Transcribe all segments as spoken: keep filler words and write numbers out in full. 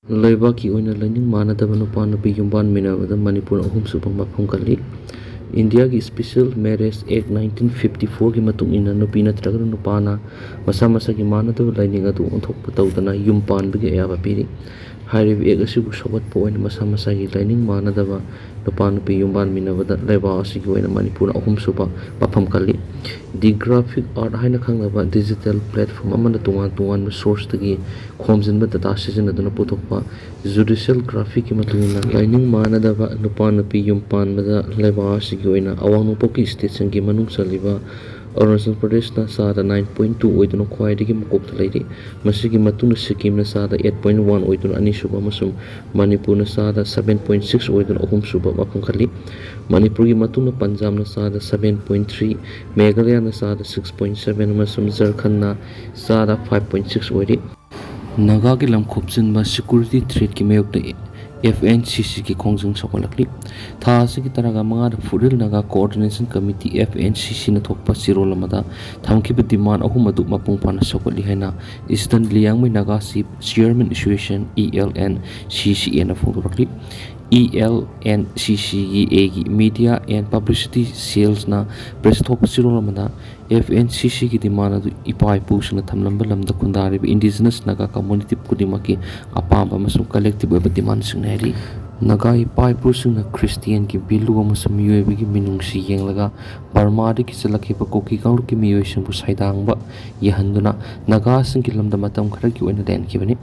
ꯂꯩꯕꯥꯛꯀꯤ ꯑꯣꯏꯅ ꯂꯥꯏꯅꯤꯡ ꯃꯥꯟꯅꯗꯕ ꯅꯨꯄꯥ ꯅꯨꯄꯤ ꯌꯨꯝꯕꯥꯟꯃꯤꯟꯅꯕꯗ ꯃꯅꯤꯄꯨꯔꯅ ꯑꯍꯨꯝꯁꯨꯕ ꯃꯐꯝ ꯀꯜꯂꯤ꯫ ꯏꯟꯗꯤꯌꯥꯒꯤ Special Marriage Act nineteen fifty fourꯒꯤ ꯃꯇꯨꯡ ꯏꯟꯅ ꯅꯨꯄꯤ ꯅꯠꯇ꯭ꯔꯒꯅ ꯅꯨꯄꯥꯅ ꯃꯁꯥ ꯃꯁꯥꯒꯤ ꯃꯥꯟꯅꯗꯕ ꯂꯥꯏꯅꯤꯡ ꯑꯗꯨ ꯑꯣꯟꯊꯣꯛꯄ ꯇꯧꯗꯅ ꯌꯨꯝ ꯄꯥꯟꯕꯒꯤ ꯑꯌꯥꯕ ꯄꯤꯔꯤ꯫ ꯍꯥꯏꯔꯤꯕ ꯑꯦꯛ ꯑꯁꯤꯕꯨ ꯁꯧꯒꯠꯄ ꯑꯣꯏꯅ ꯃꯁꯥ ꯃꯁꯥꯒꯤ ꯂꯥꯏꯅꯤꯡ ꯃꯥꯟꯅꯗꯕ ꯅꯨꯄꯥ ꯅꯨꯄꯤ ꯌꯨꯝꯕꯥꯟꯃꯤꯟꯅꯕꯗ ꯂꯩꯕꯥꯛ ꯑꯁꯤꯒꯤ ꯑꯣꯏꯅ ꯃꯅꯤꯄꯨꯔꯅ ꯑꯍꯨꯝꯁꯨꯕ ꯃꯐꯝ ꯀꯜꯂꯤ꯫ The Graphic Art ꯍꯥꯏꯅ ꯈꯪꯅꯕ digital platform ꯑꯃꯅ ꯇꯣꯉꯥꯟ ꯇꯣꯉꯥꯟꯕ sourceꯇꯒꯤ ꯈꯣꯝꯖꯤꯟꯕ data ꯁꯤꯖꯤꯟꯅꯗꯨꯅ ꯄꯨꯊꯣꯛꯄ judicial graphicꯀꯤ ꯃꯇꯨꯡ ꯏꯟꯅ, ꯂꯥꯏꯅꯤꯡ ꯃꯥꯟꯅꯗꯕ ꯅꯨꯄꯥ ꯅꯨꯄꯤ ꯌꯨꯝ ꯄꯥꯟꯕꯗ ꯂꯩꯕꯥꯛ ꯑꯁꯤꯒꯤ ꯑꯣꯏꯅ ꯑꯋꯥꯡ ꯅꯣꯡꯄꯣꯛꯀꯤ stateꯁꯤꯡꯒꯤ ꯃꯅꯨꯡ ꯆꯜꯂꯤꯕ ꯑꯔꯨꯅꯥꯆꯜ ꯄ꯭ꯔꯗꯦꯁꯅ ꯆꯥꯗ nine point two ꯑꯣꯏꯗꯨꯅ ꯈ꯭ꯋꯥꯏꯗꯒꯤ ꯃꯀꯣꯛꯇ ꯂꯩꯔꯤ꯫ ꯃꯁꯤꯒꯤ ꯃꯇꯨꯡꯗ ꯁꯤꯛꯀꯤꯝꯅ ꯆꯥꯗ eight point one ꯑꯣꯏꯗꯨꯅ ꯑꯅꯤꯁꯨꯕ ꯑꯃꯁꯨꯡ ꯃꯅꯤꯄꯨꯔꯅ ꯆꯥꯗ seven point six ꯑꯣꯏꯗꯨꯅ ꯑꯍꯨꯝꯁꯨꯕ ꯃꯐꯝ ꯀꯜꯂꯤ꯫ ꯃꯅꯤꯄꯨꯔꯒꯤ ꯃꯇꯨꯡꯗ ꯄꯟꯖꯥꯕꯅ ꯆꯥꯗ seven point three, ꯃꯦꯘꯥꯂꯌꯥꯅ ꯆꯥꯗ six point seven ꯑꯃꯁꯨꯡ ꯖꯔꯈꯟꯅ ꯆꯥꯗ five point six ꯑꯣꯏꯔꯤ꯫ ꯅꯥꯒꯥꯒꯤ ꯂꯝ ꯈꯣꯝꯖꯤꯟꯕ security threatꯀꯤ ꯃꯥꯌꯣꯛꯇ F N C Cꯒꯤ ꯈꯣꯡꯖꯪ ꯁꯧꯒꯠꯂꯛꯂꯤ꯫ ꯊꯥ ꯑꯁꯤꯒꯤ ꯇꯔꯥꯒ ꯃꯉꯥꯗ ꯐꯨꯔꯤꯜ Naga Coordination Committee, F N C Cꯅ ꯊꯣꯛꯄ ꯆꯦꯔꯣꯜ ꯑꯃꯗ ꯊꯝꯈꯤꯕ demand ꯑꯍꯨꯝ ꯑꯗꯨ ꯃꯄꯨꯡ ꯐꯥꯅ ꯁꯧꯒꯠꯂꯤ ꯍꯥꯏꯅ Eastern Liangmai Naga Chief Chairman Association, E L N C C Aꯅ ꯐꯣꯡꯗꯣꯔꯛꯂꯤ꯫ E L N C C Aꯒꯤ Media and Publicity Cellꯅ press ꯊꯣꯛꯄ ꯆꯦꯔꯣꯜ ꯑꯃꯗ F N C Cꯒꯤ demand ꯑꯗꯨ ꯏꯄꯥ ꯏꯄꯨꯁꯤꯡꯅ ꯊꯝꯂꯝꯕ ꯂꯝꯗ ꯈꯨꯟꯗꯥꯔꯤꯕ Indigenous Naga community ꯈꯨꯗꯤꯡꯃꯛꯀꯤ ꯑꯄꯥꯝꯕ ꯑꯃꯁꯨꯡ collective ꯑꯣꯏꯕ demandꯁꯤꯡꯅꯤ ꯍꯥꯏꯔꯤ꯫ ꯅꯥꯒꯥ ꯏꯄꯥ ꯏꯄꯨꯁꯤꯡꯅ Christianꯒꯤ value ꯑꯃꯁꯨꯡ ꯃꯤꯑꯣꯏꯕꯒꯤ ꯃꯤꯅꯨꯡꯁꯤ ꯌꯦꯡꯂꯒ ꯕꯔꯃꯥꯗꯒꯤ ꯆꯠꯂꯛꯈꯤꯕ ꯀꯨꯀꯤ ꯀꯥꯡꯂꯨꯞꯀꯤ ꯃꯤꯑꯣꯏꯁꯤꯡꯕꯨ ꯁꯩꯗꯥꯡꯕ ꯌꯥꯍꯟꯗꯨꯅ ꯅꯥꯒꯥꯁꯤꯡꯒꯤ ꯂꯝꯗ ꯃꯇꯝ ꯈꯔꯒꯤ ꯑꯣꯏꯅ ꯂꯩꯍꯟꯈꯤꯕꯅꯤ꯫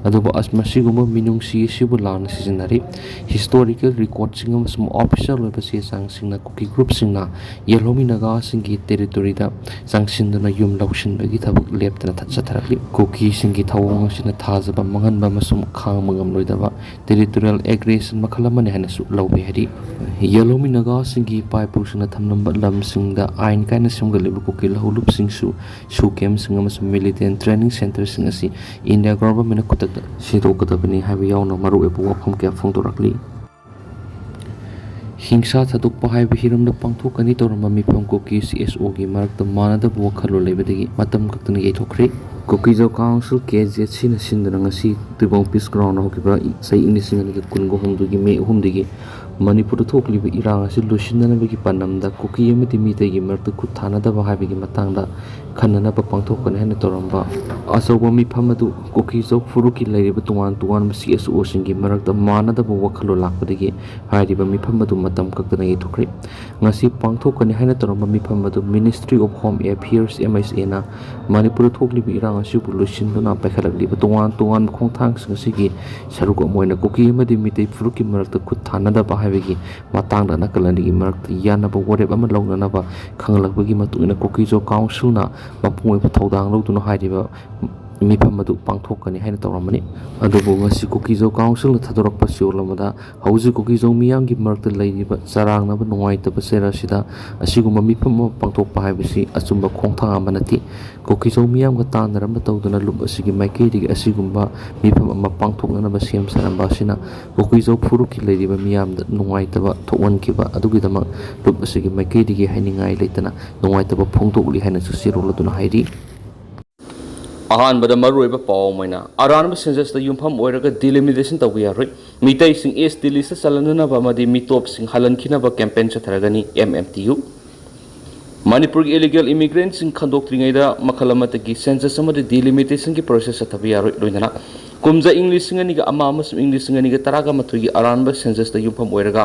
ꯑꯗꯨꯕꯨ ꯑꯁ-, ꯃꯁꯤꯒꯨꯝꯕ ꯃꯤꯅꯨꯡꯁꯤ ꯑꯁꯤꯕꯨ ꯂꯥꯟꯅ ꯁꯤꯖꯤꯟꯅꯔꯤ꯫ Historical recordꯁꯤꯡ ꯑꯃꯁꯨꯡ official ꯑꯣꯏꯕ ꯆꯦ ꯆꯥꯡꯁꯤꯡꯅ ꯀꯨꯀꯤ groupꯁꯤꯡꯅ ꯌꯦꯜꯍꯧꯃꯤ ꯅꯥꯒꯥꯁꯤꯡꯒꯤ territoryꯗ ꯆꯪꯁꯤꯟꯗꯨꯅ ꯌꯨꯝ ꯂꯧꯁꯤꯟꯕꯒꯤ ꯊꯕꯛ ꯂꯦꯞꯇꯅ ꯊ-, ꯆꯠꯊꯔꯛꯂꯤ꯫ ꯀꯨꯀꯤꯁꯤꯡꯒꯤ ꯊꯧꯑꯣꯡ ꯑꯁꯤꯅ ꯊꯥꯖꯕ ꯃꯥꯡꯍꯟꯕ ꯑꯃꯁꯨꯡ ꯈꯥꯡꯕ ꯉꯝꯂꯣꯏꯗꯕ territorial aggression ꯃꯈꯜ ꯑꯃꯅꯤ ꯍꯥꯏꯅꯁꯨ ꯂꯧꯕ ꯌꯥꯔꯤ꯫ ꯌꯦꯜꯍꯧꯃꯤ ꯅꯥꯒꯥꯁꯤꯡꯒꯤ ꯏꯄꯥ ꯏꯄꯨꯁꯤꯡꯅ ꯊꯝꯂꯝꯕ ꯂꯝꯁꯤꯡꯗ ꯑꯥꯏꯟ ꯀꯥꯏꯅ ꯁꯦꯝꯒꯠꯂꯤꯕ ꯀꯨꯀꯤ ꯂꯧꯍꯧꯂꯨꯞꯁꯤꯡꯁꯨ ꯁꯨ camp ꯁꯤꯡ ꯑꯃꯁꯨꯡ militant training centre ꯁꯤꯡ ꯑꯁꯤ India government ꯅ ꯈꯨꯗꯛꯇ ꯁꯤꯟꯗꯣꯛꯀꯗꯕꯅꯤ ꯍꯥꯏꯕ ꯌꯥꯎꯅ ꯃꯔꯨꯑꯣꯏꯕ ꯋꯥꯐꯝ ꯀꯌꯥ ꯐꯣꯡꯗꯣꯔꯛꯂꯤ꯫ ꯍꯤꯡꯁꯥ ꯊꯥꯗꯣꯛꯄ ꯍꯥꯏꯕ ꯍꯤꯔꯝꯗ ꯄꯥꯡꯊꯣꯛꯀꯅꯤ ꯇꯧꯔꯝꯕ ꯃꯤꯐꯝ ꯀꯨꯀꯤ C S Oꯒꯤ ꯃꯔꯛꯇ ꯃꯥꯟꯅꯗꯕ ꯋꯥꯈꯜꯂꯣꯟ ꯂꯩꯕꯗꯒꯤ ꯃꯇꯝ ꯀꯛꯇꯅ ꯌꯩꯊꯣꯛꯈ꯭ꯔꯦ꯫ ꯀꯨꯀꯤꯖꯣ ꯀꯥꯎꯟꯁꯤꯜ, ꯀꯦ ꯖꯦꯠ ꯁꯤꯅ ꯁꯤꯟꯗꯨꯅ ꯉꯁꯤ ꯇꯨꯏꯕꯣꯡ ꯄꯤꯁ ꯒ꯭ꯔꯥꯎꯟꯗ ꯍꯧꯈꯤꯕ ꯆꯍꯤ ꯂꯤꯁꯤꯡ ꯑꯅꯤꯒ ꯀꯨꯟꯒ ꯍꯨꯝꯗꯣꯏꯒꯤ ꯃꯦ ꯑꯍꯨꯝꯗꯒꯤ ꯃꯅꯤꯄꯨꯔꯗ ꯊꯣꯛꯂꯤꯕ ꯏꯔꯥꯡ ꯑꯁꯤ ꯂꯣꯏꯁꯤꯟꯅꯅꯕꯒꯤ ꯄꯥꯟꯗꯝꯗ ꯀꯨꯀꯤ ꯑꯃꯗꯤ ꯃꯤꯇꯩꯒꯤ ꯃꯔꯛꯇ ꯈꯨꯠ ꯊꯥꯅꯗꯕ ꯍꯥꯏꯕꯒꯤ ꯃꯇꯥꯡꯗ ꯈꯟꯅꯅꯕ ꯄꯥꯡꯊꯣꯛꯀꯅꯤ ꯍꯥꯏꯅ ꯇꯧꯔꯝꯕ ꯑꯆꯧꯕ ꯃꯤꯐꯝ ꯑꯗꯨ ꯀꯨꯀꯤꯖꯣ ꯐꯨꯔꯨꯞꯀꯤ ꯂꯩꯔꯤꯕ ꯇꯣꯉꯥꯟ ꯇꯣꯉꯥꯟꯕ ꯁꯤ ꯑꯦꯁ ꯑꯣꯁꯤꯡꯒꯤ ꯃꯔꯛꯇ ꯃꯥꯟꯅꯗꯕ ꯋꯥꯈꯜꯂꯣꯟ ꯂꯥꯛꯄꯗꯒꯤ ꯍꯥꯏꯔꯤꯕ ꯃꯤꯐꯝ ꯑꯗꯨ ꯃꯇꯝ ꯀꯛꯇꯅ ꯌꯩꯊꯣꯛꯈ꯭ꯔꯦ꯫ ꯉꯁꯤ ꯄꯥꯡꯊꯣꯛꯀꯅꯤ ꯍꯥꯏꯅ ꯇꯧꯔꯝꯕ ꯃꯤꯐꯝ ꯑꯗꯨ Ministry of Home Affairs, M H A ꯅ ꯃꯅꯤꯄꯨꯔꯗ ꯊꯣꯛꯂꯤꯕ ꯏꯔꯥꯡ ꯑꯁꯤꯕꯨ ꯂꯣꯏꯁꯤꯟꯗꯨꯅ ꯄꯥꯏꯈꯠꯂꯛꯂꯤꯕ ꯇꯣꯉꯥꯟ ꯇꯣꯉꯥꯟꯕ ꯈꯣꯡꯊꯥꯡꯁꯤꯡ ꯑꯁꯤꯒꯤ ꯁꯔꯨꯛ ꯑꯃ ꯑꯣꯏꯅ ꯀꯨꯀꯤ ꯑꯃꯗꯤ ꯃꯤꯇꯩ ꯐꯨꯔꯨꯞꯀꯤ ꯃꯔꯛꯇ ꯈꯨꯠ ꯊꯥꯅꯗꯕ ꯍꯥꯏꯕꯒꯤ ꯃꯇꯥꯡꯗ ꯅꯥꯀꯜ ꯑꯅꯤꯒꯤ ꯃꯔꯛꯇ ꯌꯥꯅꯕ ꯋꯥꯔꯦꯞ ꯑꯃ ꯂꯧꯅꯅꯕ ꯈꯪꯍꯜꯂꯛꯄꯒꯤ ꯃꯇꯨꯡ ꯏꯟꯅ ꯀꯨꯀꯤꯖꯣ ꯀꯥꯎꯟꯁꯤꯜꯅ ꯃꯄꯨꯡ ꯑꯣꯏꯕ ꯊꯧꯗꯥꯡ ꯂꯧꯗꯨꯅ ꯍꯥꯏꯔꯤꯕ ꯃꯤꯐꯝ ꯑꯗꯨ ꯄꯥꯡꯊꯣꯛꯀꯅꯤ ꯍꯥꯏꯅ ꯇꯧꯔꯝꯕꯅꯤ꯫ ꯑꯗꯨꯕꯨ ꯉꯁꯤ ꯀꯨꯀꯤꯖꯣ ꯀꯥꯎꯟꯁꯤꯜꯅ ꯊꯥꯗꯣꯔꯛꯄ ꯆꯦꯔꯣꯜ ꯑꯃꯗ ꯍꯧꯖꯤꯛ ꯀꯨꯀꯤꯖꯣ ꯃꯤꯌꯥꯝꯒꯤ ꯃꯔꯛꯇ ꯂꯩꯔꯤꯕ ꯆꯔꯥꯡꯅꯕ ꯅꯨꯡꯉꯥꯏꯇꯕ ꯆꯩꯔꯥ ꯑꯁꯤꯗ ꯑꯁꯤꯒꯨꯝꯕ ꯃꯤꯐꯝ ꯑꯃ ꯄꯥꯡꯊꯣꯛꯄ ꯍꯥꯏꯕꯁꯤ ꯑꯆꯨꯝꯕ ꯈꯣꯡꯊꯥꯡ ꯑꯃ ꯅꯠꯇꯦ꯫ ꯀꯨꯀꯤꯖꯣ ꯃꯤꯌꯥꯝꯒ ꯇꯥꯟꯅꯔꯝꯕ ꯇꯧꯗꯨꯅ ꯂꯨꯞ ꯑꯁꯤꯒꯤ ꯃꯥꯏꯀꯩꯗꯒꯤ ꯑꯁꯤꯒꯨꯝꯕ ꯃꯤꯐꯝ ꯑꯃ ꯄꯥꯡꯊꯣꯛꯅꯅꯕ ꯁꯦꯝ ꯁꯥꯔꯝꯕ ꯑꯁꯤꯅ ꯀꯨꯀꯤꯖꯣ ꯐꯨꯔꯨꯞꯀꯤ ꯂꯩꯔꯤꯕ ꯃꯤꯌꯥꯝꯗ ꯅꯨꯡꯉꯥꯏꯇꯕ ꯊꯣꯛꯍꯟꯈꯤꯕ ꯑꯗꯨꯒꯤꯗꯃꯛ ꯂꯨꯞ ꯑꯁꯤꯒꯤ ꯃꯥꯏꯀꯩꯗꯒꯤ ꯍꯥꯏꯅꯤꯡꯉꯥꯏ ꯂꯩꯇꯅ ꯅꯨꯡꯉꯥꯏꯇꯕ ꯐꯣꯡꯗꯣꯛꯂꯤ ꯍꯥꯏꯅꯁꯨ ꯆꯦꯔꯣꯜ ꯑꯗꯨꯅ ꯍꯥꯏꯔꯤ꯫ ꯑꯍꯥꯟꯕꯗ ꯃꯔꯨꯑꯣꯏꯕ ꯄꯥꯎ ꯑꯃ ꯑꯣꯏꯅ ꯑꯔꯥꯟꯕ ꯁꯦꯟꯁꯁꯇ ꯌꯨꯝꯐꯝ ꯑꯣꯏꯔꯒ ꯗꯤꯂꯤꯃꯤꯇꯦꯁꯟ ꯇꯧꯕ ꯌꯥꯔꯣꯏ꯫ ꯃꯤꯇꯩꯁꯤꯡ ꯑꯦꯁ ꯇꯤ ꯂꯤꯁꯇ ꯆꯜꯍꯟꯅꯅꯕ ꯑꯃꯗꯤ ꯃꯤꯇꯣꯞꯁꯤꯡ ꯍꯜꯍꯟꯈꯤꯅꯕ ꯀꯦꯝꯄꯦꯟ ꯆꯠꯊꯔꯒꯅꯤ, ꯑꯦꯝ ꯑꯦꯝ ꯇꯤ ꯌꯨ꯫ ꯃꯅꯤꯄꯨꯔꯒꯤ ꯏꯂꯤꯒꯦꯜ ꯏꯃꯤꯒ꯭ꯔꯦꯟꯠꯁꯤꯡ ꯈꯟꯗꯣꯛꯇ꯭ꯔꯤꯉꯩꯗ ꯃꯈꯜ ꯑꯃꯠꯇꯒꯤ ꯁꯦꯟꯁꯁ ꯑꯃꯗꯤ ꯗꯤꯂꯤꯃꯤꯇꯦꯁꯟꯒꯤ ꯄ꯭ꯔꯣꯁꯦꯁ ꯆꯠꯊꯕ ꯌꯥꯔꯣꯏ꯫ ꯂꯣꯏꯅꯅ ꯀꯨꯝꯖꯥ ꯏꯪ ꯂꯤꯁꯤꯡ ꯑꯅꯤꯒ ꯑꯃ ꯑꯃꯁꯨꯡ ꯏꯪ ꯂꯤꯁꯤꯡ ꯑꯅꯤꯒ ꯇꯔꯥꯒ ꯃꯥꯊꯣꯏꯒꯤ ꯑꯔꯥꯟꯕ ꯁꯦꯟꯁꯁꯇ ꯌꯨꯝꯐꯝ ꯑꯣꯏꯔꯒ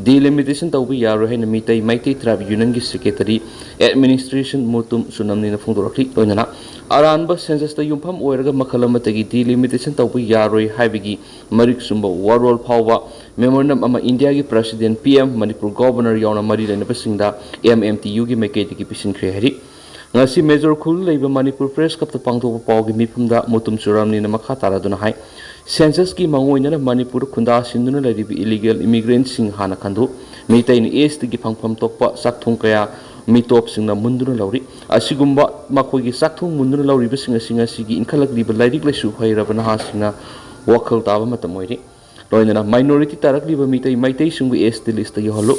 ꯗꯤꯂꯤꯃꯤꯇꯦꯁꯟ ꯇꯧꯕ ꯌꯥꯔꯣꯏ ꯍꯥꯏꯅ ꯃꯤꯇꯩ, ꯃꯩꯇꯩ ꯇ꯭ꯔꯥꯏꯕ ꯌꯨꯅꯤꯌꯟꯒꯤ ꯁꯦꯀ꯭ꯔꯦꯇꯔꯤ ꯑꯦꯗꯃꯤꯅꯤꯁꯇ꯭ꯔꯦꯁꯟ ꯃꯨꯇꯨꯝ ꯆꯨꯔꯝꯅꯤꯅ ꯐꯣꯡꯗꯣꯔꯛꯂꯤ꯫ ꯂꯣꯏꯅꯅ ꯑꯔꯥꯟꯕ ꯁꯦꯟꯁꯁꯇ ꯌꯨꯝꯐꯝ ꯑꯣꯏꯔꯒ ꯃꯈꯜ ꯑꯃꯠꯇꯒꯤ ꯗꯤꯂꯤꯃꯤꯇꯦꯁꯟ ꯇꯧꯕ ꯌꯥꯔꯣꯏ ꯍꯥꯏꯕꯒꯤ ꯃꯔꯤꯛ ꯆꯨꯝꯕ ꯋꯥꯔꯣꯜ ꯐꯥꯎꯕ ꯃꯦꯃꯣꯔꯦꯟꯗꯝ ꯑꯃ ꯏꯟꯗꯤꯌꯥꯒꯤ president, P M, Manipur governor ꯌꯥꯎꯅ ꯃꯔꯤ ꯂꯩꯅꯕꯁꯤꯡꯗ ꯑꯦꯝ ꯑꯦꯝ ꯇꯤ ꯌꯨꯒꯤ ꯃꯥꯏꯀꯩꯗꯒꯤ ꯄꯤꯁꯤꯟꯈ꯭ꯔꯦ ꯍꯥꯏꯔꯤ꯫ ꯉꯁꯤ ꯃꯦꯖꯣꯔ ꯈꯨꯜꯗ ꯂꯩꯕ ꯃꯅꯤꯄꯨꯔ ꯄ꯭ꯔꯦꯁ ꯀ꯭ꯂꯕꯇ ꯄꯥꯡꯊꯣꯛꯄ ꯄꯥꯎꯒꯤ ꯃꯤꯐꯝꯗ ꯃꯨꯇꯨꯝ ꯆꯨꯔꯝꯅꯤꯅ ꯃꯈꯥ ꯇꯥꯔꯗꯨꯅ ꯍꯥꯏ, ꯁꯦꯟꯁꯁꯀꯤ ꯃꯥꯡꯑꯣꯏꯅꯅ ꯃꯅꯤꯄꯨꯔꯗ ꯈꯨꯟꯗꯥ ꯁꯤꯟꯗꯨꯅ ꯂꯩꯔꯤꯕ ꯏꯂꯤꯒꯦꯜ ꯏꯃꯤꯒ꯭ꯔꯦꯟꯠꯁꯤꯡ ꯍꯥꯟꯅ ꯈꯟꯗꯣꯛ꯫ ꯃꯤꯇꯩꯅ ꯑꯦꯁ ꯇꯤꯒꯤ ꯐꯪꯐꯝ ꯊꯣꯛꯄ ꯆꯥꯛꯊꯨꯡ ꯀꯌꯥ ꯃꯤꯇꯣꯞꯁꯤꯡꯅ ꯃꯨꯟꯗꯨꯅ ꯂꯧꯔꯤ꯫ ꯑꯁꯤꯒꯨꯝꯕ ꯃꯈꯣꯏꯒꯤ ꯆꯥꯛꯊꯨꯡ ꯃꯨꯟꯗꯨꯅ ꯂꯧꯔꯤꯕꯁꯤꯡ ꯑꯁꯤ ꯉꯁꯤꯒꯤ ꯏꯟꯈꯠꯂꯛꯂꯤꯕ ꯂꯥꯏꯔꯤꯛ ꯂꯥꯏꯁꯨ ꯍꯩꯔꯕ ꯅꯍꯥꯁꯤꯡꯅ ꯋꯥꯈꯜ ꯇꯥꯕ ꯃꯇꯝ ꯑꯣꯏꯔꯤ꯫ ꯂꯣꯏꯅꯅ ꯃꯥꯏꯅꯣꯔꯤꯇꯤ ꯇꯥꯔꯛꯂꯤꯕ ꯃꯤꯇꯩ, ꯃꯩꯇꯩꯁꯤꯡꯕꯨ ꯑꯦꯁ ꯇꯤ ꯂꯤꯁꯇ ꯌꯧꯍꯜꯂꯨ꯫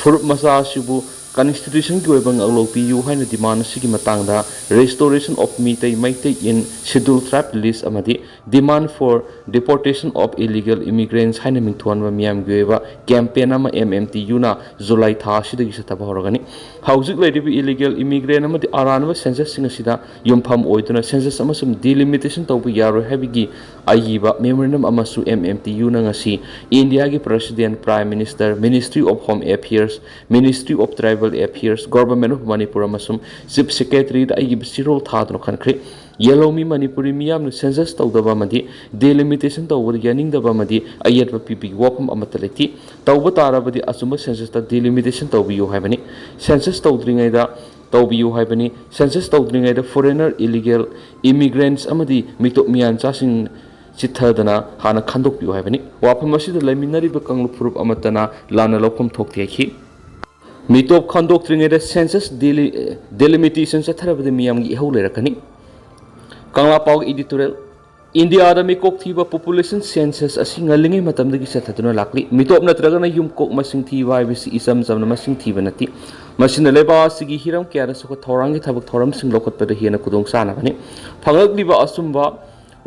ꯐꯨꯔꯨꯞ ꯃꯆꯥ ꯑꯁꯤꯕꯨ ꯀꯟꯁꯇꯤꯇ꯭ꯌꯨꯁꯟꯒꯤ ꯑꯣꯏꯕ ꯉꯥꯛꯂꯧ ꯄꯤꯌꯨ ꯍꯥꯏꯅ ꯗꯤꯃꯥꯟ ꯑꯁꯤꯒꯤ ꯃꯇꯥꯡꯗ Restoration of Meitei, Meitei in Scheduled Tribe List ꯑꯃꯗꯤ Demand for Deportation of Illegal Immigrants ꯍꯥꯏꯅ ꯃꯤꯡꯊꯣꯟꯕ ꯃꯤꯌꯥꯝꯒꯤ ꯑꯣꯏꯕ ꯀꯦꯝꯄꯦꯟ ꯑꯃ M M T U ꯅ ꯖꯨꯂꯥꯏ ꯊꯥ ꯑꯁꯤꯗꯒꯤ ꯆꯠꯊꯕ ꯍꯧꯔꯒꯅꯤ꯫ ꯍꯧꯖꯤꯛ ꯂꯩꯔꯤꯕ ꯏꯂꯤꯒꯦꯜ ꯏꯃꯤꯒ꯭ꯔꯦꯟ ꯑꯃꯗꯤ ꯑꯔꯥꯟꯕ ꯁꯦꯟꯁꯁꯁꯤꯡ ꯑꯁꯤꯗ ꯌꯨꯝꯐꯝ ꯑꯣꯏꯗꯨꯅ ꯁꯦꯟꯁꯁ ꯑꯃꯁꯨꯡ ꯗꯤꯂꯤꯃꯤꯇꯦꯁꯟ ꯇꯧꯕ ꯌꯥꯔꯣꯏ ꯍꯥꯏꯕꯒꯤ ꯑꯏꯕ ꯃꯦꯃꯣꯔꯦꯟꯗꯝ ꯑꯃꯁꯨ M M T U ꯅ ꯉꯁꯤ ꯏꯟꯗꯤꯌꯥꯒꯤ President, Prime Minister, Ministry of Home Affairs, Ministry of Tribal Affairs, Government of Manipur ꯑꯃꯁꯨꯡ Chief Secretary ꯗ ꯑꯏꯕ ꯆꯦꯔꯣꯜ ꯊꯥꯗꯨꯅ ꯈꯟꯈ꯭ꯔꯦ꯫ ꯌꯦꯜꯍꯧꯃꯤ ꯃꯅꯤꯄꯨꯔꯤ ꯃꯤꯌꯥꯝꯅ ꯁꯦꯟꯁꯁ ꯇꯧꯗꯕ ꯑꯃꯗꯤ ꯗꯤꯂꯤꯃꯤꯇꯦꯁꯟ ꯇꯧꯕꯗ ꯌꯥꯅꯤꯡꯗꯕ ꯑꯃꯗꯤ ꯑꯌꯦꯠꯄ ꯄꯤꯕꯒꯤ ꯋꯥꯐꯝ ꯑꯃꯠꯇ ꯂꯩꯇꯦ꯫ ꯇꯧꯕ ꯇꯥꯔꯕꯗꯤ ꯑꯆꯨꯝꯕ ꯁꯦꯟꯁꯁꯇ ꯗꯤꯂꯤꯃꯤꯇꯦꯁꯟ ꯇꯧꯕꯤꯌꯨ ꯍꯥꯏꯕꯅꯤ꯫ ꯁꯦꯟꯁꯁ ꯇꯧꯗ꯭ꯔꯤꯉꯩꯗ ꯇꯧꯕꯤꯌꯨ ꯍꯥꯏꯕꯅꯤ꯫ ꯁꯦꯟꯁꯁ ꯇꯧꯗ꯭ꯔꯤꯉꯩꯗ ꯐꯣꯔꯦꯅꯔ ꯏꯂꯤꯒꯦꯜ ꯏꯃꯤꯒ꯭ꯔꯦꯟꯠꯁ ꯑꯃꯗꯤ ꯃꯤꯇꯣꯞ ꯃꯤꯌꯥꯟꯆꯥꯁꯤꯡ ꯆꯤꯠꯊꯗꯅ ꯍꯥꯟꯅ ꯈꯟꯗꯣꯛꯄꯤꯌꯨ ꯍꯥꯏꯕꯅꯤ꯫ ꯋꯥꯐꯝ ꯑꯁꯤꯗ ꯂꯩꯃꯤꯟꯅꯔꯤꯕ ꯀꯥꯡꯂꯨꯞ ꯐꯨꯔꯨꯞ ꯑꯃꯠꯇꯅ ꯂꯥꯟꯅ ꯂꯧꯐꯝ ꯊꯣꯛꯇꯦ ꯍꯥꯏꯈꯤ꯫ ꯃꯤꯇꯣꯞ ꯈꯟꯗꯣꯛꯇ꯭ꯔꯤꯉꯩꯗ ꯁꯦꯟꯁꯁ ꯗꯤꯂꯤ-, ꯗꯤꯂꯤꯃꯤꯇꯦꯁꯟ ꯆꯠꯊꯔꯕꯗꯤ ꯃꯤꯌꯥꯝꯒꯤ ꯏꯍꯧ ꯂꯩꯔꯛꯀꯅꯤ꯫ ꯀꯪꯂꯥ ꯄꯥꯎ ꯏꯗꯤꯇꯣꯔꯤꯌꯦꯜ꯫ ꯏꯟꯗꯤꯌꯥꯗ ꯃꯤꯀꯣꯛ ꯊꯤꯕ ꯄꯣꯄꯨꯂꯦꯁꯟ ꯁꯦꯟꯁꯁ ꯑꯁꯤ ꯉꯜꯂꯤꯉꯩ ꯃꯇꯝꯗꯒꯤ ꯆꯠꯊꯗꯨꯅ ꯂꯥꯛꯂꯤ꯫ ꯃꯤꯇꯣꯞ ꯅꯠꯇ꯭ꯔꯒꯅ ꯌꯨꯝꯀꯣꯛ ꯃꯁꯤꯡ ꯊꯤꯕ ꯍꯥꯏꯕꯁꯤ ꯏꯆꯝ ꯆꯝꯅ ꯃꯁꯤꯡ ꯊꯤꯕ ꯅꯠꯇꯦ꯫ ꯃꯁꯤꯅ ꯂꯩꯕꯥꯛ ꯑꯁꯤꯒꯤ ꯍꯤꯔꯝ ꯀꯌꯥꯗ ꯆꯥꯎꯈꯠ ꯊꯧꯔꯥꯡꯒꯤ ꯊꯕꯛ ꯊꯧꯔꯝꯁꯤꯡ ꯂꯧꯈꯠꯄꯗ ꯍꯦꯟꯅ ꯈꯨꯗꯣꯡ ꯆꯥꯅꯕꯅꯤ꯫ ꯐꯪꯂꯛꯂꯤꯕ ꯑꯆꯨꯝꯕ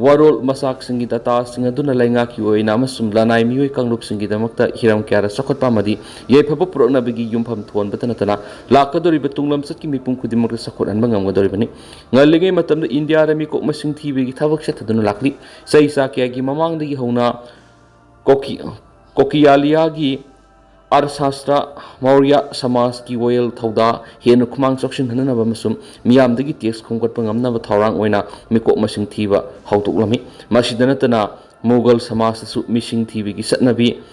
ꯋꯥꯔꯣꯜ ꯃꯆꯥꯛꯁꯤꯡꯒꯤ ꯗꯇꯥꯁꯤꯡ ꯑꯗꯨꯅ ꯂꯩꯉꯥꯛꯀꯤ ꯑꯣꯏꯅ ꯑꯃꯁꯨꯡ ꯂꯅꯥꯏ ꯃꯤꯑꯣꯏ ꯀꯥꯡꯂꯨꯞꯁꯤꯡꯒꯤꯗꯃꯛꯇ ꯍꯤꯔꯝ ꯀꯌꯥꯗ ꯆꯥꯎꯈꯠꯄ ꯑꯃꯗꯤ ꯌꯥꯏꯐꯕ ꯄꯨꯔꯛꯅꯕꯒꯤ ꯌꯨꯝꯐꯝ ꯊꯣꯟꯕꯇ ꯅꯠꯇꯅ ꯂꯥꯛꯀꯗꯧꯔꯤꯕ ꯇꯨꯡꯂꯝꯆꯠꯀꯤ ꯃꯤꯄꯨꯝ ꯈꯨꯗꯤꯡꯃꯛꯇ ꯆꯥꯎꯈꯠꯍꯟꯕ ꯉꯝꯒꯗꯧꯔꯤꯕꯅꯤ꯫ ꯉꯜꯂꯤꯉꯩ ꯃꯇꯝꯗ ꯏꯟꯗꯤꯌꯥꯗ ꯃꯤꯀꯣꯛ ꯃꯁꯤꯡ ꯊꯤꯕꯒꯤ ꯊꯕꯛ ꯆꯠꯊꯗꯨꯅ ꯂꯥꯛꯂꯤ꯫ ꯆꯍꯤ ꯆꯥ ꯀꯌꯥꯒꯤ ꯃꯃꯥꯡꯗꯒꯤ ꯍꯧꯅ ꯀꯣꯀꯤ-, ꯀꯣꯀꯤꯌꯥꯂꯤꯌꯥꯒꯤ ꯑꯔꯊꯁꯥꯁꯇ꯭ꯔ, ꯃꯧꯔꯤꯌꯥ ꯁꯃꯥꯖꯀꯤ ꯋꯥꯌꯦꯜ ꯊꯧꯗꯥ ꯍꯦꯟꯅ ꯈꯨꯃꯥꯡ ꯆꯥꯎꯁꯤꯟꯍꯟꯅꯕ ꯑꯃꯁꯨꯡ ꯃꯤꯌꯥꯝꯗꯒꯤ ꯇꯦꯛꯁ ꯈꯣꯝꯒꯠꯄ ꯉꯝꯅꯕ ꯊꯧꯔꯥꯡ ꯑꯣꯏꯅ ꯃꯤꯀꯣꯛ ꯃꯁꯤꯡ ꯊꯤꯕ ꯍꯧꯗꯣꯛꯂꯝꯃꯤ꯫ ꯃꯁꯤꯗ ꯅꯠꯇꯅ ꯃꯨꯒꯜ ꯁꯃꯥꯖꯇꯁꯨ ꯃꯤꯁꯤꯡ ꯊꯤꯕꯒꯤ ꯆꯠꯅꯕꯤ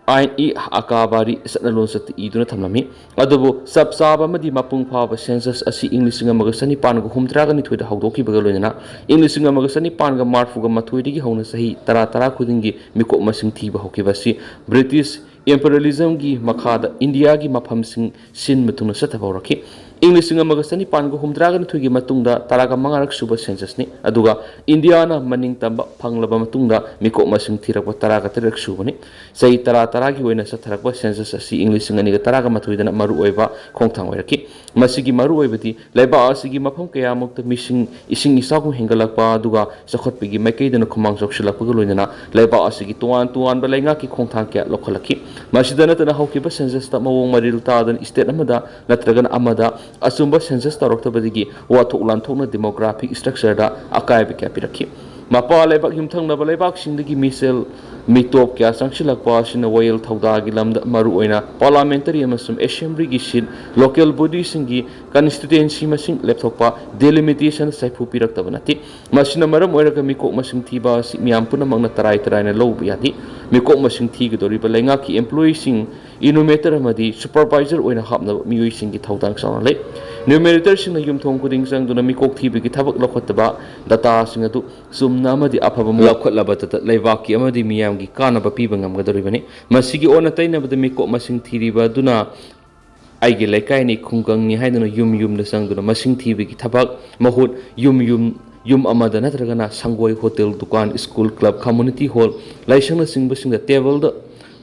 ꯑꯥꯏꯟ-ꯏ ꯑꯀꯥꯕꯥꯔꯤ ꯆꯠꯅꯂꯣꯟꯆꯠꯇ ꯏꯗꯨꯅ ꯊꯝꯂꯝꯃꯤ꯫ ꯑꯗꯨꯕꯨ ꯆꯞ ꯆꯥꯕ ꯑꯃꯗꯤ ꯃꯄꯨꯡ ꯐꯥꯕ ꯁꯦꯟꯁꯁ ꯑꯁꯤ ꯏꯪ ꯂꯤꯁꯤꯡ ꯑꯃꯒ ꯆꯅꯤꯄꯥꯟꯒ ꯍꯨꯝꯐꯨꯇꯔꯥꯒ ꯅꯤꯊꯣꯏꯗ ꯍꯧꯗꯣꯛꯈꯤꯕꯒ ꯂꯣꯏꯅꯅ ꯏꯪ ꯂꯤꯁꯤꯡ ꯑꯃꯒ ꯆꯅꯤꯄꯥꯟꯒ ꯃꯔꯤꯐꯨꯒ ꯃꯥꯊꯣꯏꯗꯒꯤ ꯍꯧꯅ ꯆꯍꯤ ꯇꯔꯥ ꯇꯔꯥ ꯈꯨꯗꯤꯡꯒꯤ ꯃꯤꯀꯣꯛ ꯃꯁꯤꯡ ꯊꯤꯕ ꯍꯧꯈꯤꯕ ꯑꯁꯤ ꯕ꯭ꯔꯤꯇꯤꯁ ꯏꯝꯄꯔꯤꯌꯦꯂꯤꯖꯝꯒꯤ ꯃꯈꯥꯗ ꯏꯟꯗꯤꯌꯥꯒꯤ ꯃꯐꯝꯁꯤꯡ ꯁꯤꯟꯕ ꯊꯨꯡꯅ ꯆꯠꯊꯕ ꯍꯧꯔꯛꯈꯤ꯫ ꯏꯪ ꯂꯤꯁꯤꯡ ꯑꯃꯒ ꯆꯅꯤꯄꯥꯟꯒ ꯍꯨꯝꯗ꯭ꯌꯥꯒ ꯅꯤꯊꯣꯏꯒꯤ ꯃꯇꯨꯡꯗ ꯇꯔꯥꯒ ꯃꯉꯥꯔꯛ ꯁꯨꯕ ꯁꯦꯟꯁꯁꯅꯤ꯫ ꯑꯗꯨꯒ ꯏꯟꯗꯤꯌꯥꯅ ꯃꯅꯤꯡ ꯇꯝꯕ ꯐꯪꯂꯕ ꯃꯇꯨꯡꯗ ꯃꯤꯀꯣꯛ ꯃꯁꯤꯡ ꯊꯤꯔꯛꯄ ꯇꯔꯥꯒ ꯇꯔꯦꯠ ꯁꯨꯕꯅꯤ꯫ ꯆꯍꯤ ꯇꯔꯥ ꯇꯔꯥꯒꯤ ꯑꯣꯏꯅ ꯆꯠꯊꯔꯛꯄ ꯁꯦꯟꯁꯁ ꯑꯁꯤ ꯏꯪ ꯂꯤꯁꯤꯡ ꯑꯅꯤꯒ ꯇꯔꯥꯒ ꯃꯥꯊꯣꯏꯗꯅ ꯃꯔꯨꯑꯣꯏꯕ ꯈꯣꯡꯊꯥꯡ ꯑꯣꯏꯔꯛꯈꯤ꯫ ꯃꯁꯤꯒꯤ ꯃꯔꯨꯑꯣꯏꯕꯗꯤ ꯂꯩꯕꯥꯛ ꯑꯁꯤꯒꯤ ꯃꯐꯝ ꯀꯌꯥꯃꯨꯛꯇ ꯃꯤꯁꯤꯡ, ꯏꯁꯤꯡ ꯏꯆꯥꯎꯒꯨꯝ ꯍꯦꯟꯒꯠꯂꯛꯄ, ꯑꯗꯨꯒ ꯆꯥꯎꯈꯠꯄꯒꯤ ꯃꯥꯏꯀꯩꯗꯅ ꯈꯨꯃꯥꯡ ꯆꯥꯎꯁꯤꯜꯂꯛꯄꯒ ꯂꯣꯏꯅꯅ ꯂꯩꯕꯥꯛ ꯑꯁꯤꯒꯤ ꯇꯣꯉꯥꯟ ꯇꯣꯉꯥꯟꯕ ꯂꯩꯉꯥꯛꯀꯤ ꯈꯣꯡꯊꯥꯡ ꯀꯌꯥ ꯂꯧꯈꯠꯂꯛꯈꯤ꯫ ꯃꯁꯤꯗ ꯅꯠꯇꯅ ꯍꯧꯈꯤꯕ ꯁꯦꯟꯁꯁꯇ ꯃꯑꯣꯡ ꯃꯔꯤꯜ ꯇꯥꯗꯅ ꯁ꯭ꯇꯦꯠ ꯑꯃꯗ ꯅꯠꯇ꯭ꯔꯒꯅ ꯑꯃꯗ ꯑꯆꯨꯝꯕ ꯁꯦꯟꯁꯁ ꯇꯧꯔꯛꯇꯕꯗꯒꯤ ꯋꯥꯊꯣꯛ ꯂꯥꯟꯊꯣꯛꯅ ꯗꯤꯃꯣꯒ꯭ꯔꯥꯐꯤꯛ ꯁ꯭ꯇ꯭ꯔꯛꯆꯔꯗ ꯑꯀꯥꯏꯕ ꯀꯌꯥ ꯄꯤꯔꯛꯈꯤ꯫ ꯃꯄꯥ ꯂꯩꯕꯥꯛ ꯌꯨꯝꯊꯪꯅꯕ ꯂꯩꯕꯥꯛꯁꯤꯡꯗꯒꯤ ꯃꯤꯁꯦꯜ ꯃꯤꯇꯣꯞ ꯀꯌꯥ ꯆꯪꯁꯤꯜꯂꯛꯄ ꯑꯁꯤꯅ ꯋꯥꯌꯦꯜ ꯊꯧꯗꯥꯒꯤ ꯂꯝꯗ ꯃꯔꯨꯑꯣꯏꯅ ꯄꯥꯔꯂꯥꯃꯦꯟꯇꯔꯤ ꯑꯃꯁꯨꯡ ꯑꯦꯁꯦꯝꯕ꯭ꯂꯤꯒꯤ ꯁꯤꯠ, ꯂꯣꯀꯦꯜ ꯕꯣꯗꯤꯁꯤꯡꯒꯤ ꯀꯟꯁꯇꯤꯇ꯭ꯌꯨꯑꯦꯟꯁꯤ ꯃꯁꯤꯡ ꯂꯦꯞꯊꯣꯛꯄ, ꯗꯤꯂꯤꯃꯤꯇꯦꯁꯟ ꯁꯥꯏꯐꯨ ꯄꯤꯔꯛꯇꯕ ꯅꯠꯇꯦ꯫ ꯃꯁꯤꯅ ꯃꯔꯝ ꯑꯣꯏꯔꯒ ꯃꯤꯀꯣꯛ ꯃꯁꯤꯡ ꯊꯤꯕ ꯑꯁꯤ ꯃꯤꯌꯥꯝ ꯄꯨꯝꯅꯃꯛꯅ ꯇꯔꯥꯏ ꯇꯔꯥꯏꯅ ꯂꯧꯕ ꯌꯥꯗꯦ꯫ ꯃꯤꯀꯣꯛ ꯃꯁꯤꯡ ꯊꯤꯒꯗꯧꯔꯤꯕ ꯂꯩꯉꯥꯛꯀꯤ ꯑꯦꯝꯄ꯭ꯂꯣꯌꯤꯁꯤꯡ, ꯏꯅꯨꯃꯦꯇꯔ ꯑꯃꯗꯤ ꯁꯨꯄꯔꯚꯥꯏꯖꯔ ꯑꯣꯏꯅ ꯍꯥꯞꯅꯕ ꯃꯤꯑꯣꯏꯁꯤꯡꯒꯤ ꯊꯧꯗꯥꯡ ꯆꯥꯎꯅ ꯂꯩ꯫ ꯅ꯭ꯌꯨꯃꯦꯔꯦꯇꯔꯁꯤꯡꯅ ꯌꯨꯝꯊꯣꯡ ꯈꯨꯗꯤꯡ ꯆꯪꯗꯨꯅ ꯃꯤꯀꯣꯛ ꯊꯤꯕꯒꯤ ꯊꯕꯛ ꯂꯧꯈꯠꯇꯕ, ꯗꯇꯥꯁꯤꯡ ꯑꯗꯨ ꯆꯨꯝꯅ ꯑꯃꯗꯤ ꯑꯐꯕ ꯃꯑꯣꯡ ꯂꯧꯈꯠꯂꯕꯗꯇ ꯂꯩꯕꯥꯛꯀꯤ ꯑꯃꯗꯤ ꯃꯤꯌꯥꯝꯒꯤ ꯀꯥꯟꯅꯕ ꯄꯤꯕ ꯉꯝꯒꯗꯧꯔꯤꯕꯅꯤ꯫ ꯃꯁꯤꯒꯤ ꯑꯣꯟꯅ ꯇꯩꯅꯕꯗ, ꯃꯤꯀꯣꯛ ꯃꯁꯤꯡ ꯊꯤꯔꯤꯕ ꯑꯗꯨꯅ "ꯑꯩꯒꯤ ꯂꯩꯀꯥꯏꯅꯤ, ꯈꯨꯡꯒꯪꯅꯤ" ꯍꯥꯏꯗꯨꯅ ꯌꯨꯝ ꯌꯨꯝꯗ ꯆꯪꯗꯨꯅ ꯃꯁꯤꯡ ꯊꯤꯕꯒꯤ ꯊꯕꯛ ꯃꯍꯨꯠ, ꯌꯨꯝ ꯌꯨꯝ, ꯌꯨꯝ ꯑꯃꯗ ꯅꯠꯇ꯭ꯔꯒꯅ ꯁꯪꯒꯣꯏ, ꯍꯣꯇꯦꯜ, ꯗꯨꯀꯥꯟ, ꯁ꯭ꯀꯨꯜ, ꯀ꯭ꯂꯕ, ꯀꯝꯃꯨꯅꯤꯇꯤ ꯍꯣꯜ, ꯂꯥꯏꯁꯪꯅꯆꯤꯡꯕꯁꯤꯡꯗ ꯇꯦꯕꯜꯗ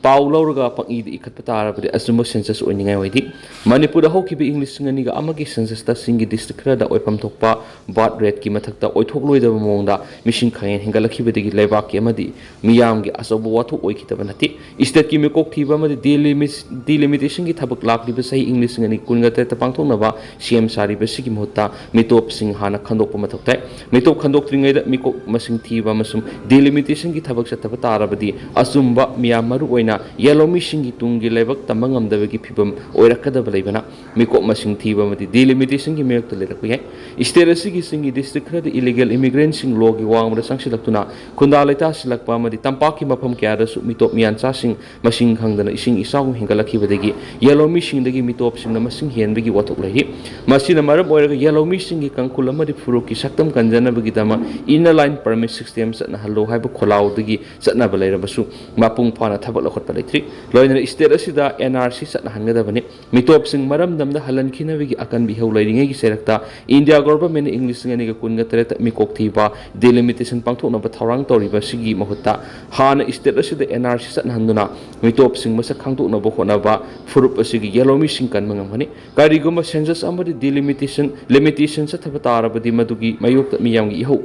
ꯄꯥꯎ ꯂꯧꯔꯒ ꯄꯪꯏꯗ ꯏꯈꯠꯄ ꯇꯥꯔꯕꯗꯤ ꯑꯆꯨꯝꯕ ꯁꯦꯟꯁꯁ ꯑꯣꯏꯅꯤꯡꯉꯥꯏ ꯑꯣꯏꯗꯦ꯫ ꯃꯅꯤꯄꯨꯔꯗ ꯍꯧꯈꯤꯕ ꯏꯪ ꯂꯤꯁꯤꯡ ꯑꯅꯤꯒ ꯑꯃꯒꯤ ꯁꯦꯟꯁꯁꯇ ꯆꯤꯡꯒꯤ ꯗꯤꯁꯇ꯭ꯔꯤꯛ ꯈꯔꯗ ꯑꯣꯏꯐꯝ ꯊꯣꯛꯄ ꯕꯥꯔꯊ ꯔꯦꯠꯀꯤ ꯃꯊꯛꯇ ꯑꯣꯏꯊꯣꯛꯂꯣꯏꯗꯕ ꯃꯑꯣꯡꯗ ꯃꯤꯁꯤꯡ ꯈꯪꯍꯦꯟ ꯍꯦꯟꯒꯠꯂꯛꯈꯤꯕꯗꯒꯤ ꯂꯩꯕꯥꯛꯀꯤ ꯑꯃꯗꯤ ꯃꯤꯌꯥꯝꯒꯤ ꯑꯆꯧꯕ ꯋꯥꯊꯣꯛ ꯑꯣꯏꯈꯤꯗꯕ ꯅꯠꯇꯦ꯫ ꯁ꯭ꯇꯦꯠꯀꯤ ꯃꯤꯀꯣꯛ ꯊꯤꯕ ꯑꯃꯗꯤ ꯗꯤꯂꯤꯃꯤꯁ-, ꯗꯤꯂꯤꯃꯤꯇꯦꯁꯟꯒꯤ ꯊꯕꯛ ꯂꯥꯛꯂꯤꯕ ꯆꯍꯤ ꯏꯪ ꯂꯤꯁꯤꯡ ꯑꯅꯤ ꯀꯨꯟꯒ ꯇꯔꯦꯠꯇ ꯄꯥꯡꯊꯣꯛꯅꯕ ꯁꯤ ꯑꯦꯝ ꯁꯥꯔꯤꯕꯁꯤꯒꯤ ꯃꯍꯨꯠꯇ ꯃꯤꯇꯣꯞꯁꯤꯡ ꯍꯥꯟꯅ ꯈꯟꯗꯣꯛꯄ ꯃꯊꯧ ꯇꯥꯏ꯫ ꯃꯤꯇꯣꯞ ꯈꯟꯗꯣꯛꯇ꯭ꯔꯤꯉꯩꯗ ꯃꯤꯀꯣꯛ ꯃꯁꯤꯡ ꯊꯤꯕ ꯑꯃꯁꯨꯡ ꯗꯤꯂꯤꯃꯤꯇꯦꯁꯟꯒꯤ ꯊꯕꯛ ꯆꯠꯊꯕ ꯇꯥꯔꯕꯗꯤ ꯑꯆꯨꯝꯕ ꯃꯤꯌꯥꯝ, ꯃꯔꯨꯑꯣꯏꯅ ꯌꯦꯜꯍꯧꯃꯤꯁꯤꯡꯒꯤ ꯇꯨꯡꯒꯤ ꯂꯥꯏꯕꯛ ꯇꯝꯕ ꯉꯝꯗꯕꯒꯤ ꯐꯤꯚꯝ ꯑꯣꯏꯔꯛꯀꯗꯕ ꯂꯩꯕꯅ, ꯃꯤꯀꯣꯛ ꯃꯁꯤꯡ ꯊꯤꯕ ꯑꯃꯗꯤ ꯗꯤꯂꯤꯃꯤꯇꯦꯁꯟꯒꯤ ꯃꯥꯌꯣꯛꯇ ꯂꯩꯔꯛꯄ ꯌꯥꯏ꯫ ꯁ꯭ꯇꯦꯠ ꯑꯁꯤꯒꯤ ꯆꯤꯡꯒꯤ ꯗꯤꯁꯇ꯭ꯔꯤꯛ ꯈꯔꯗ ꯏꯂꯤꯒꯦꯜ ꯏꯃꯤꯒ꯭ꯔꯦꯟꯠꯁꯤꯡ ꯂꯣꯒꯤ ꯋꯥꯡꯃꯗ ꯆꯪꯁꯤꯜꯂꯛꯇꯨꯅ ꯈꯨꯟꯗꯥ ꯂꯩꯇꯥꯁꯤꯜꯂꯛꯄ ꯑꯃꯗꯤ ꯇꯝꯄꯥꯛꯀꯤ ꯃꯐꯝ ꯀꯌꯥꯗꯁꯨ ꯃꯤꯇꯣꯞ ꯃꯤꯌꯥꯟꯆꯥꯁꯤꯡ ꯃꯁꯤꯡ ꯈꯪꯗꯅ ꯏꯁꯤꯡ ꯏꯆꯥꯎ ꯍꯦꯟꯒꯠꯂꯛꯈꯤꯕꯗꯒꯤ ꯌꯦꯜꯍꯧꯃꯤꯁꯤꯡꯗꯒꯤ ꯃꯤꯇꯣꯞꯁꯤꯡꯅ ꯃꯁꯤꯡ ꯍꯦꯟꯕꯒꯤ ꯋꯥꯊꯣꯛ ꯂꯩꯔꯤ꯫ ꯃꯁꯤꯅ ꯃꯔꯝ ꯑꯣꯏꯔꯒ ꯌꯦꯜꯍꯧꯃꯤꯁꯤꯡꯒꯤ ꯀꯥꯡꯈꯨꯜ ꯑꯃꯗꯤ ꯐꯨꯔꯨꯞꯀꯤ ꯁꯛꯇꯝ ꯀꯟꯖꯅꯕꯒꯤꯗꯃꯛ ꯏꯟꯅꯔ ꯂꯥꯏꯟ ꯄꯔꯃꯤꯠ ꯁꯤꯁꯇꯦꯝ ꯆꯠꯅꯍꯜꯂꯨ ꯍꯥꯏꯕ ꯈꯣꯜꯂꯥꯎꯗꯒꯤ ꯆꯠꯅꯕ ꯂꯩꯔꯕꯁꯨ ꯃꯄꯨꯡ ꯐꯥꯅ ꯊꯕꯛ ꯂꯧꯈꯠ ꯂꯩꯇ꯭ꯔꯤ꯫ ꯂꯣꯏꯅꯅ state ꯑꯁꯤꯗ N R C ꯆꯠꯅꯍꯟꯒꯗꯕꯅꯤ꯫ ꯃꯤꯇꯣꯞꯁꯤꯡ ꯃꯔꯝꯗꯝꯗ ꯍꯜꯍꯟꯈꯤꯅꯕꯒꯤ ꯑꯀꯟꯕ ꯏꯍꯧ ꯂꯩꯔꯤꯉꯩꯒꯤ ꯆꯩꯔꯛꯇ India government ꯅ ꯏꯪ ꯂꯤꯁꯤꯡ ꯑꯅꯤꯒ ꯀꯨꯟꯒ ꯇꯔꯦꯠꯇ ꯃꯤꯀꯣꯛ ꯊꯤꯕ delimitation ꯄꯥꯡꯊꯣꯛꯅꯕ ꯊꯧꯔꯥꯡ ꯇꯧꯔꯤꯕ ꯑꯁꯤꯒꯤ ꯃꯍꯨꯠꯇ ꯍꯥꯟꯅ state ꯑꯁꯤꯗ N R C ꯆꯠꯅꯍꯟꯗꯨꯅ ꯃꯤꯇꯣꯞꯁꯤꯡ ꯃꯁꯛ ꯈꯪꯗꯣꯛꯅꯕ ꯍꯣꯠꯅꯕ ꯐꯨꯔꯨꯞ ꯑꯁꯤꯒꯤ ꯌꯦꯜꯍꯧꯃꯤꯁꯤꯡ ꯀꯟꯕ ꯉꯝꯒꯅꯤ꯫ ꯀꯔꯤꯒꯨꯝꯕ census ꯑꯃꯗꯤ delimitation, limitation ꯆꯠꯊꯕ ꯇꯥꯔꯕꯗꯤ ꯃꯗꯨꯒꯤ ꯃꯥꯌꯣꯛꯇ ꯃꯤꯌꯥꯝꯒꯤ ꯏꯍꯧ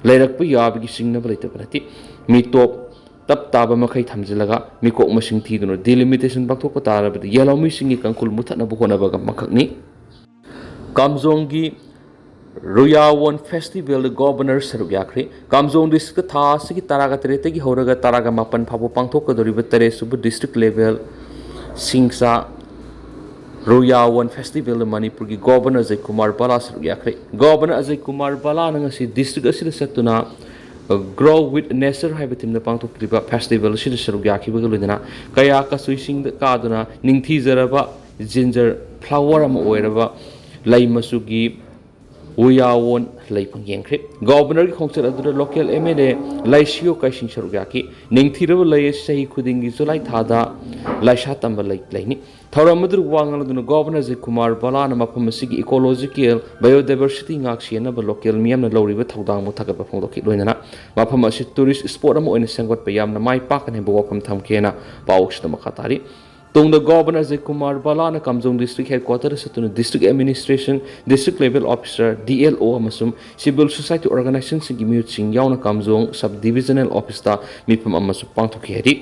ꯂꯩꯔꯛꯄ ꯌꯥꯕꯒꯤ ꯆꯤꯡꯅꯕ ꯂꯩꯇꯕ ꯅꯠꯇꯦ꯫ ꯃꯤꯇꯣꯞ ꯇꯞ ꯇꯥꯕ ꯃꯈꯩ ꯊꯝꯖꯤꯜꯂꯒ ꯃꯤꯀꯣꯛ ꯃꯁꯤꯡ ꯊꯤꯗꯨꯅ delimitation ꯄꯥꯡꯊꯣꯛꯄ ꯇꯥꯔꯕꯗꯤ ꯌꯦꯜꯍꯧꯃꯤꯁꯤꯡꯒꯤ ꯀꯥꯡꯈꯨꯜ ꯃꯨꯊꯠꯅꯕ ꯍꯣꯠꯅꯕꯒ ꯑꯃꯈꯛꯅꯤ꯫ ꯀꯥꯝꯖꯣꯡꯒꯤ ꯔꯨꯌꯥꯋꯣꯟ festival ꯗ governor ꯁꯔꯨꯛ ꯌꯥꯈ꯭ꯔꯦ꯫ ꯀꯥꯝꯖꯣꯡ district ꯇ ꯊꯥ ꯑꯁꯤꯒꯤ ꯇꯔꯥꯒ ꯇꯔꯦꯠꯇꯒꯤ ꯍꯧꯔꯒ ꯇꯔꯥꯒ ꯃꯥꯄꯟ ꯐꯥꯎꯕ ꯄꯥꯡꯊꯣꯛꯀꯗꯧꯔꯤꯕ ꯇꯔꯦꯠ ꯁꯨꯕ district level ꯁꯤꯡꯁꯥ ꯔꯨꯌꯥꯋꯣꯟ festival ꯗ ꯃꯅꯤꯄꯨꯔꯒꯤ governor ꯑꯖꯌ ꯀꯨꯃꯥꯔ ꯕꯂꯥ ꯁꯔꯨꯛ ꯌꯥꯈ꯭ꯔꯦ꯫ Governor ꯑꯖꯌ ꯀꯨꯃꯥꯔ ꯕꯂꯥꯅ ꯉꯁꯤ district ꯑꯁꯤꯗ ꯆꯠꯇꯨꯅ Grow with Nature ꯍꯥꯏꯕ theme ꯗ ꯄꯥꯡꯊꯣꯛꯂꯤꯕ festival ꯑꯁꯤꯗ ꯁꯔꯨꯛ ꯌꯥꯈꯤꯕꯒ ꯂꯣꯏꯅꯅ ꯀꯌꯥ ꯀꯆꯨꯏꯁꯤꯡꯗ ꯀꯥꯗꯨꯅ ꯅꯤꯡꯊꯤꯖꯔꯕ ginger flower ꯑꯃ ꯑꯣꯏꯔꯕ ꯂꯩ ꯃꯆꯨꯒꯤ ꯎꯌꯥꯋꯣꯟ ꯂꯩꯐꯝ ꯌꯦꯡꯈ꯭ꯔꯦ꯫ Governor ꯒꯤ ꯈꯣꯡꯆꯠ ꯑꯗꯨꯗ local M L A ꯂꯩꯁꯤꯌꯣ ꯀꯩꯁꯤꯡ ꯁꯔꯨꯛ ꯌꯥꯈꯤ꯫ ꯅꯤꯡꯊꯤꯔꯕ ꯂꯩ ꯑꯁꯤ ꯆꯍꯤ ꯈꯨꯗꯤꯡꯒꯤ July ꯊꯥꯗ ꯂꯥꯏꯁꯥ ꯇꯝꯕ ꯂꯩ, ꯂꯩꯅꯤ꯫ ꯊꯧꯔꯝ ꯑꯗꯨꯗ ꯋꯥ ꯉꯥꯡꯂꯗꯨꯅ Governor ꯑꯖꯌ ꯀꯨꯃꯥꯔ ꯕꯂꯥꯅ ꯃꯐꯝ ꯑꯁꯤꯒꯤ ecological biodiversity ꯉꯥꯛ ꯁꯦꯟꯅꯕ local ꯃꯤꯌꯥꯝꯅ ꯂꯧꯔꯤꯕ ꯊꯧꯗꯥꯡꯕꯨ ꯊꯥꯒꯠꯄ ꯐꯣꯡꯗꯣꯛꯈꯤ꯫ ꯂꯣꯏꯅꯅ ꯃꯐꯝ ꯑꯁꯤ tourist spot ꯑꯃ ꯑꯣꯏꯅ ꯁꯦꯝꯒꯠꯄ ꯌꯥꯝꯅ ꯃꯥꯏ ꯄꯥꯛꯀꯅꯤ ꯍꯥꯏꯕ ꯋꯥꯐꯝ ꯊꯝꯈꯤ ꯍꯥꯏꯅ ꯄꯥꯎ ꯑꯁꯤꯗ ꯃꯈꯥ ꯇꯥꯔꯤ꯫ ꯇꯨꯡꯗ Governor ꯑꯖꯌ ꯀꯨꯃꯥꯔ ꯕꯂꯥꯅ ꯀꯥꯝꯖꯣꯡ district headquarter ꯗ ꯆꯠꯇꯨꯅ district administration, district level officer, D L O ꯑꯃꯁꯨꯡ civil society organization ꯁꯤꯡꯒꯤ ꯃꯤꯍꯨꯠꯁꯤꯡ ꯌꯥꯎꯅ ꯀꯥꯝꯖꯣꯡ sub divisional office ꯇ ꯃꯤꯐꯝ ꯑꯃꯁꯨ ꯄꯥꯡꯊꯣꯛꯈꯤ ꯍꯥꯏꯔꯤ꯫